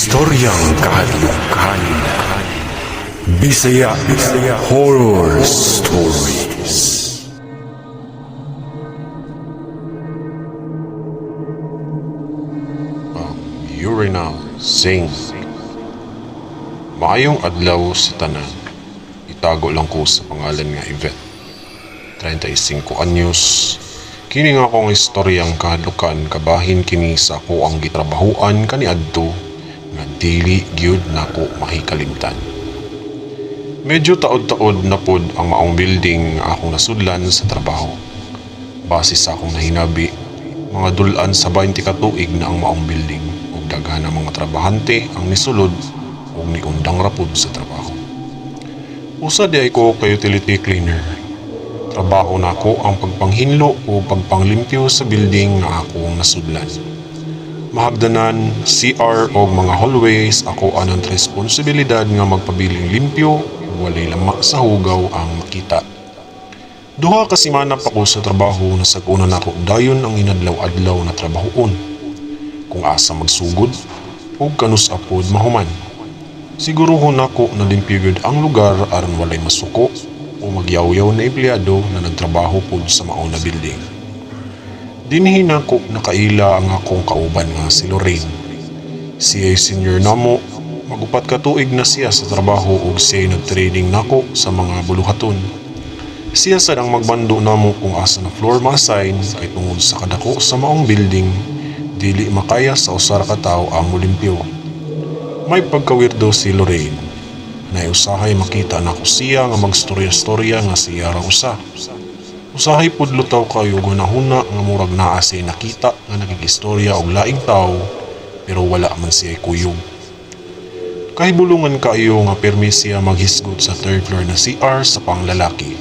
Istoryang kahadlukan. Bisaya Horror Stories. Urinal Sink. Maayong adlaw sa tanan. Itago lang ko sa pangalan nga Yvette. 35 anyos. Kini nga akong istoryang kahadlukan kabahin kini sa ako ang gitrabahuan kaniadto nga dili gyud nako mahikalimtan. Medyo taod-taod na pod ang maong building nga akong nasudlan sa trabaho. Base sa akong nahinabi, mga dulan sa 20 ka tuig na ang maong building ug daghan ang mga trabahante ang nisulod ug niundang ra pod sa trabaho. Usa di ay ko ka utility cleaner. Trabaho nako ang pagpanghinlo o pagpanglimpyo sa building nga akong nasudlan. Mahagdanan, CR o mga hallways ako anang responsibilidad nga magpabiling limpyo ug walay lama sa hugaw ang makita. Duha ka semana pa ko sa trabaho na sag-una nako dayon ang inadlaw-adlaw na trabahoon. Kung asa magsugod ug kanus-a pod mahuman. Siguruhon nako na limpyo gyud ang lugar aron walay masuko o magyawyaw na empleyado na nagtrabaho pod sa mao na building. Dinhi nako nakaila ang akong kauban nga si Lorraine. Siya'y senior namo, magupat ka tuig na siya sa trabaho ug siya'y nag-training nako sa mga buluhaton. Siya sad ang magbando namo kung asa na floor ma-assign kay tungod sa kadako sa maong building, dili makaya sa usa ra ka tawo ang molimpyo. May pagkawirdo si Lorraine. Nay usahay makita nako siya nga magstorya-storya nga siya ra usa. Usahay pud lutaw kayo og hunahuna nga murag naa siya nakita nga nakigistorya og laing tawo pero wala man siya kuyog. Kahibulungan kaayo nga pirmi siya maghisgot sa third floor na CR sa panglalaki.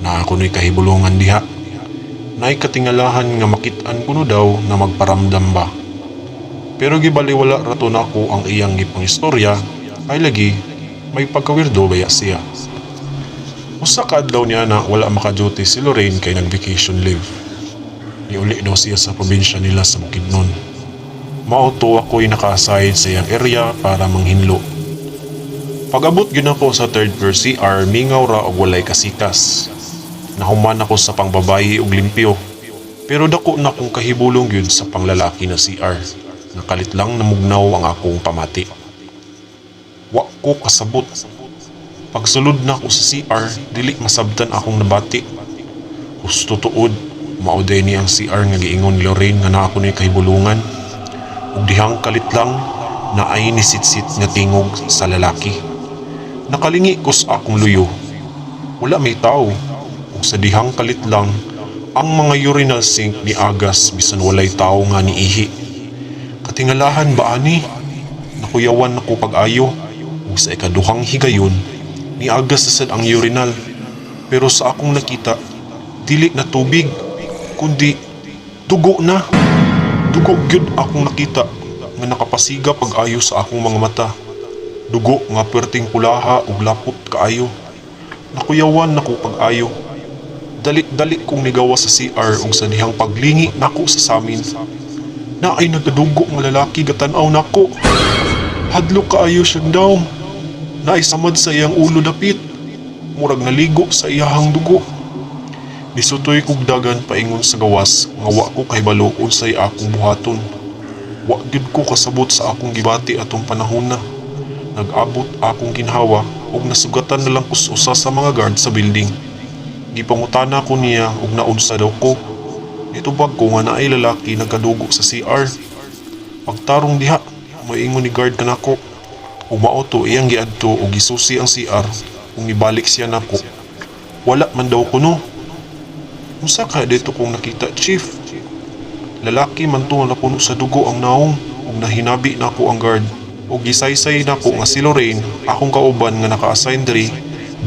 Naa kuno'y kahibulungan diha. Naay katingalahan nga makit-an kuno daw na magparamdam ba. Pero gibaliwala ra to nako ang iyang gipangistorya ay lagi may pagkawirdo baya siya. Usa ka adlaw niya na wala maka-duty si Lorraine kay nag-vacation leave. Niuli daw siya sa probinsya nila sa Bukidnon. Mao to ako'y naka-assign sa iyang area para manghinlo. Pag-abot gyud nako sa third floor CR, mingaw ra og walay kasikas. Nahuman ako sa pangbabayi og limpyo. Pero dako na akong kahibulong gyud sa panglalaki na CR. Nakalit lang namugnaw ang akong pamati. Wa ko kasabot. Pagsulod na ako sa CR, dili masabtan akong nabati. Husto tuod, mao day ni ang CR nga giingon ni Lorraine nga naa ko ni kahibulungan. Ug dihang kalit lang, naay nisitsit nga tingog sa lalaki. Nakalingi ko sa akong luyo. Wala may tao. Ug sa dihang kalit lang, ang mga urinal sink ni agas bisan walay tao nga niihi. Katingalahan ba ani? Nakuyawan ako pag-ayo. Ug sa ikaduhang higayon, niagas na sad ang urinal. Pero sa akong nakita, dili na tubig, kundi dugo na. Dugo gyud akong nakita nga nakapasiga pag-ayo sa akong mga mata. Dugo nga perting pulaha ug lapot kaayo. Nakuyawan nako pag-ayo. Dali-dali kong nigawa sa CR ug sa dihang paglingi nako sa samin. Naay nagadugo nga lalaki gatan-aw nako. Hadlok kaayo siyang daw. Naay samad sa iyang ulo dapit. Murag naligo sa iyahang dugo. Nisutoy kog dagan paingon sa gawas nga wa ko kahibalo unsay akong buhaton. Wa gyud ko kasabot sa akong gibati atong panahona. Nag-abot akong ginhawa ug nasugatan na lang ko sa usa sa mga guard sa building. Gipangutana ko niya ug naunsa daw ko. Nitubag ko nga naay lalaki nagkadugo sa CR. Pagtarong diha, moingon ni guard kanako. Ug mao to iyang giadto ug gisusi ang CR ug nibalik siya nako. Wala man daw kuno. Unsa ka dito kong nakita, chief? Lalaki man to nga napuno sa dugo ang naong ug nahinabi nako ang guard. Ug gisaysay nako nga si Lorraine, akong kauban nga naka-assign diri,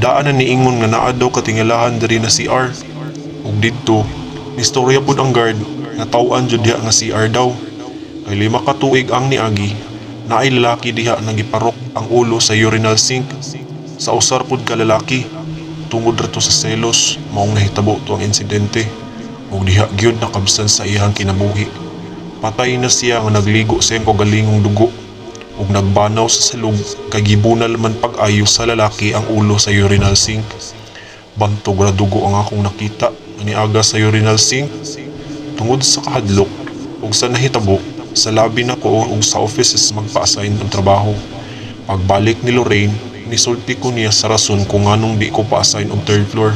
daan na niingon nga naa daw katingalahan diri na CR. Ug didto, nistorya pud ang guard nga taw-an jud diha nga CR daw. Kay 5 ka tuig ang niagi, naay lalaki diha nga giparok ang ulo sa urinal sink. Sa usar pud ka lalaki. Tungod ra to sa selos, maong nahitabo to ang insidente. Ug diha gyud nakabsan sa iyang kinabuhi. Patay na siya nga nagligo sa iyang kaugalingong dugo. Ug nagbanaw sa salog kay gibunal man pag-ayo sa lalaki ang ulo sa urinal sink. Bantog ra dugo ang akong nakita nga niaga sa urinal sink. Tungod sa kahadlok ug sa nahitabo, sa labi na ko ug sa offices magpa-assign og trabaho. Pagbalik ni Lorraine, nisulti ko niya sa rason kung nganong di ko pa-assign og third floor.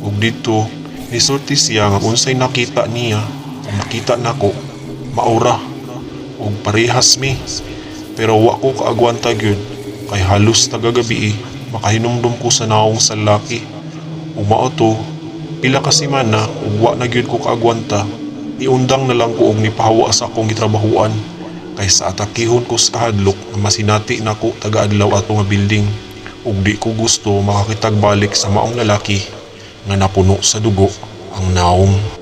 Ug didto, nisulti siya nga unsay nakita niya ug nakita nako, maura ug parehas mi. Pero wa ko kaagwanta gyud kay halos tagagabi makahinumdum ko sa naong sa lalaki. Ug mao to, pila ka semana ug wa na gyud ko kaagwanta. Niundang na lang ko og nipahawa sa akong gitrabahuan kay sa atakihon ko sa kahadlok nga masinati nako taga-adlaw ato nga building ug di ko gusto makakitag balik sa maong lalaki nga napuno sa dugo ang naong.